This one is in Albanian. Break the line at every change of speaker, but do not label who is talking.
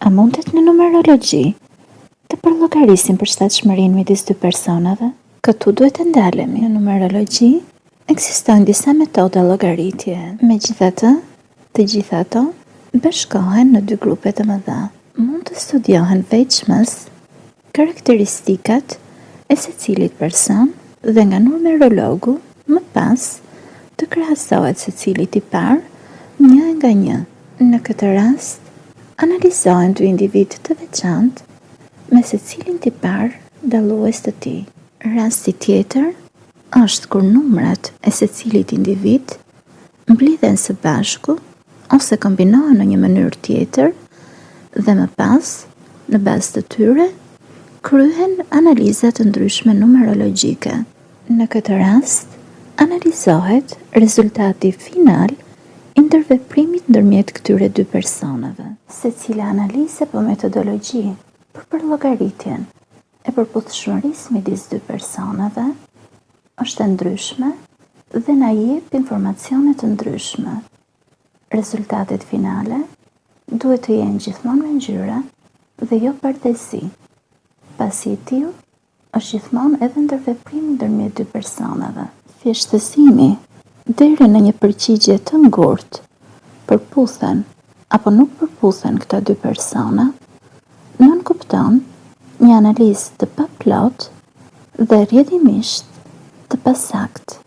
A mundet në numerologji të përllogarisim përshtatshmërinë midis dy personave? Këtu duhet të ndalemi. Në numerologji ekzistojnë disa metoda llogaritje. Megjithatë, të gjitha ato bashkohen në dy grupe të mëdha. Mund të studiohen veçmas karakteristikat e secilit person dhe nga numerologu më pas të krahasohet secili tipar një e nga një. Në këtë rast, analizohen dy individë të veçantë me secilin tipar dallues të tij. Rasti tjetër është kur numrat e secilit individ mblidhen së bashku ose kombinohen në një mënyrë tjetër dhe më pas, në bazë të tyre, kryhen analiza të ndryshme numerologjike. Në këtë rast, analizohet rezultati final i ndërveprimit ndërmjet këtyre dy personave. Secila analizë apo metodologji për përllogaritjen e përputhshmërisë midis dy personave është e ndryshme dhe na jep informacione të ndryshme. Rezultatet finale duhet të jenë gjithmonë me ngjyra dhe jo bardhezi, pasi i tillë është gjithmonë edhe ndërveprimi ndërmjet dy personave. Thjeshtëzimi deri në një përgjigje të ngurtë përputhen apo nuk përputhen këta dy persona, nënkupton një analizë të paplotë dhe rrjedhimisht të pasaktë.